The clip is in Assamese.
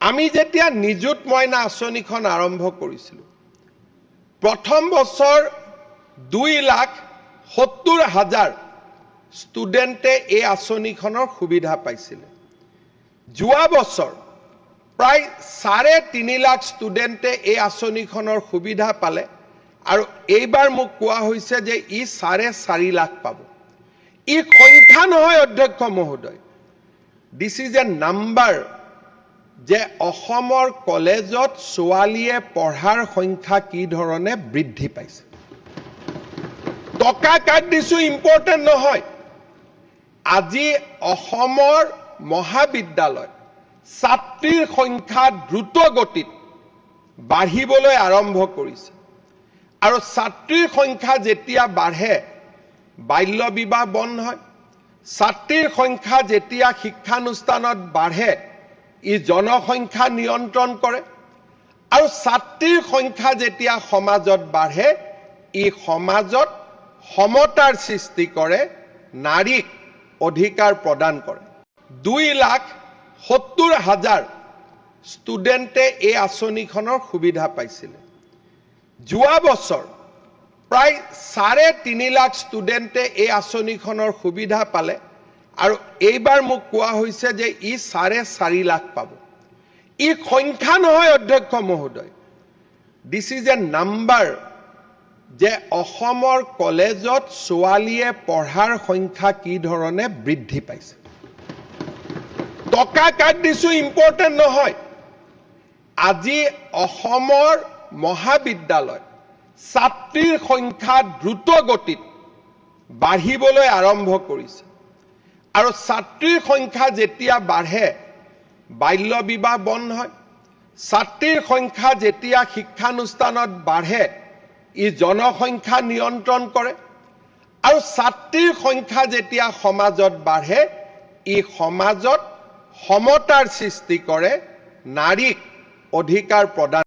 আমি যেতিয়া নিযুত মইনা আঁচনিখন আৰম্ভ কৰিছিলোঁ, প্ৰথম বছৰ 2,70,000 ষ্টুডেণ্টে এই আঁচনিখনৰ সুবিধা পাইছিলে। যোৱা বছৰ প্ৰায় 3.5 লাখ ষ্টুডেণ্টে এই আঁচনিখনৰ সুবিধা পালে আৰু এইবাৰ মোক কোৱা হৈছে যে ই 4.5 লাখ পাব। ই সংখ্যা নহয়, অধ্যক্ষ মহোদয়। This is a number যে অসমৰ কলেজত ছোৱালীয়ে পঢ়াৰ সংখ্যা কি ধৰণে বৃদ্ধি পাইছে। টকা কাক দিছো ইম্পৰ্টেণ্ট নহয়। আজি অসমৰ মহাবিদ্যালয়ত ছাত্ৰীৰ সংখ্যা দ্ৰুত গতিত বাঢ়িবলৈ আৰম্ভ কৰিছে আৰু ছাত্ৰীৰ সংখ্যা যেতিয়া বাঢ়ে, বাল্য বিবাহ বন্ধ হয়। ছাত্ৰীৰ সংখ্যা যেতিয়া শিক্ষানুষ্ঠানত বাঢ়ে, ই জনসংখ্যা নিয়ন্ত্ৰণ কৰে আৰু ছাত্ৰীৰ সংখ্যা যেতিয়া সমাজত বাঢ়ে, ই সমাজত সমতাৰ সৃষ্টি কৰে, নাৰীক অধিকাৰ প্ৰদান কৰে। 2,70,000 ষ্টুডেণ্টে এই আঁচনিখনৰ সুবিধা পাইছিলে। যোৱা বছৰ প্ৰায় 3.5 লাখ ষ্টুডেণ্টে এই আঁচনিখনৰ সুবিধা পালে আৰু এইবাৰ মোক কোৱা হৈছে যে ই 4.5 লাখ পাব। ই সংখ্যা নহয়, অধ্যক্ষ মহোদয়। This is a number যে অসমৰ কলেজত ছোৱালীয়ে পঢ়াৰ সংখ্যা কি ধৰণে বৃদ্ধি পাইছে। টকা কাক দিছো ইম্পৰ্টেণ্ট নহয়। আজি অসমৰ মহাবিদ্যালয়ত ছাত্ৰীৰ সংখ্যা দ্ৰুত গতিত বাঢ়িবলৈ আৰম্ভ কৰিছে আৰু ছাত্ৰীৰ সংখ্যা যেতিয়া বাঢ়ে, বাল্য বিবাহ বন্ধ হয়। ছাত্ৰীৰ সংখ্যা যেতিয়া শিক্ষানুষ্ঠানত বাঢ়ে, ই জনসংখ্যা নিয়ন্ত্ৰণ কৰে আৰু ছাত্ৰীৰ সংখ্যা যেতিয়া সমাজত বাঢ়ে, ই সমাজত সমতাৰ সৃষ্টি কৰে, নাৰীক অধিকাৰ প্ৰদান